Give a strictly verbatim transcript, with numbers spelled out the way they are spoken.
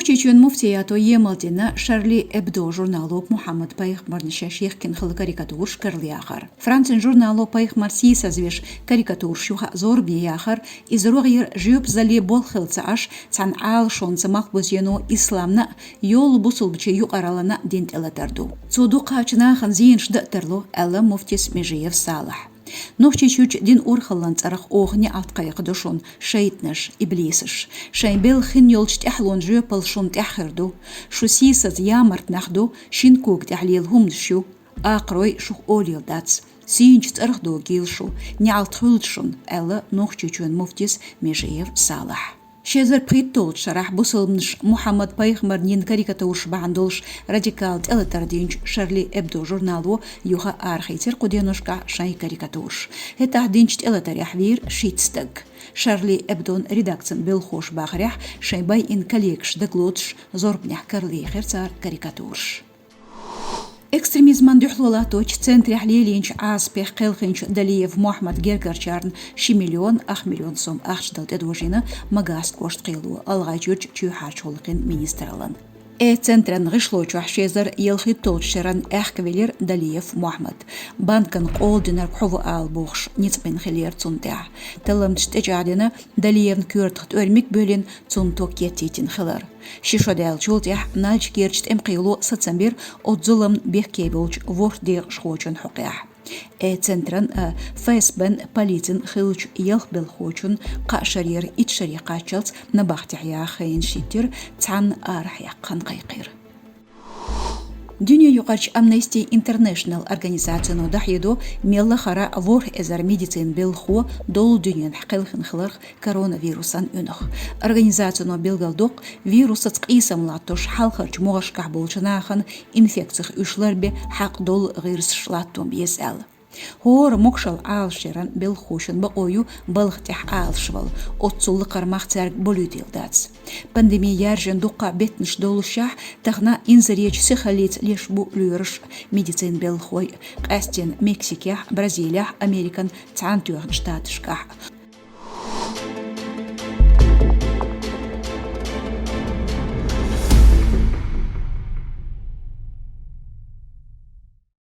Нохчийчоьнан муфтиято емал дина Шарли Эбдо журнало Мухьаммад-пайхамарна шаьш яхкина хилла карикатураш карлаяхар. Францин журнало пайхамар сийсазвеш карикатураш юха зорбане яхар, иза рогӀера жоьпазалле болх хилла ца Ӏаш, цхьана Ӏалашонца малхбузено исламна а, йолу бусалбачийн юкъараллина а дина тӀелатар ду. Цо дукхачу нахана зенаш дан а тарло, аьлла муфтис Межиев Салахь. Нохчийчуьрчу динан урхаллин цӀарах оха неӀалт кхайкхадо шуна шайтӀанаш, иблисаш. Шайн белхан хин йолчу тӀаьхьалонан жоьпалла шуна тӀехь хир ду. Шу сийсаза ямарт нах ду, шина кога тӀехь лела хӀуманаш ю. Акхарой шух олийла дац. Сийначу цӀарах догийла шу, неӀалт хуьлда шуна, аьлла Нохчийчоьнан муфтис Межиев Салахь. Ши эзар пхийтталгӀачу шарахь бусалбанаш Мухьаммад-пайхамарна йина карикатураш бахьана долуш радикал тӀелатар динчу Шарли Эбдо журнало юха арахецира кху деношкахь шайн карикатураш. ХӀетахь динчу тӀелатарехь вийра шийтта стаг. Шарли Эбдон редакцин белхахоша бахарехь, шайн байина коллегаш дагалоцуш зорбанехь карлаяьхира цара карикатураш. Экстремизман дуьхьало латточу центрехь лелийначу Ӏазапех кхелхинчу Далиев Мохьмадан гергарчарна ши миллион ах миллион сом ахча дала тӀедожийна Магаст кӀоштан кхело ГӀалгӀайчуьрчу чоьхьарчу гӀуллакхийн министраллина. Э-центран гӀишло чохь ши эзар ялхитталгӀачу шеран аьхка велира Далиев Мохьмад. Банкана къола динарг хьо ву ала бохуш ницкъ бина хиллера цунна тӀехь. Талламчаша тӀечӀагӀдина, Далиевн коьртах тӀоьрмиг а боьллина, цунна ток еттийтина хилар. Ши шо даьллачул тӀаьхьа Нальчикерчу тӀеман кхело сацам бира оцу зуламна бехке болчу ворхӀ декъашхочун хьокъехь. Э-центран а, ФСБ-н а, полицин а хиллачу ялх белхахочун кхаа шарера итт шаре кхаччалц набахтехь яха хенаш хӀиттира, цхьанна арахь яккха хан кхайкхира. Дуьненаюкъарчу Amnesty International организацино дӀахьедо мел лахара ворхӀ эзар медицинан белхахо долу дуьненахь кхелхина хиларх коронавирусан уьнах. Организацино билгалдоккху, вирусаца къийсам латтош хьалхарчу могӀаршкахь болчу нахана инфекцих уьш ларбе хьакъ долу гӀирсаш латтон беза аьлла. ХӀора могушалла Ӏалашъяран белхахошна бакъо ю балха тӀехь Ӏалашвала, оццул лакхара мах цаьрга болуьйтийла дац. Пандеми яьржина дуккха а беттанаш доллушехь, тахана инзаречу сихаллица леш бу лоьраш, медицинан белхахой, къаьсттина Мексикехь, Бразилехь, Американ Цхьаьнатоьхначу Штаташкахь.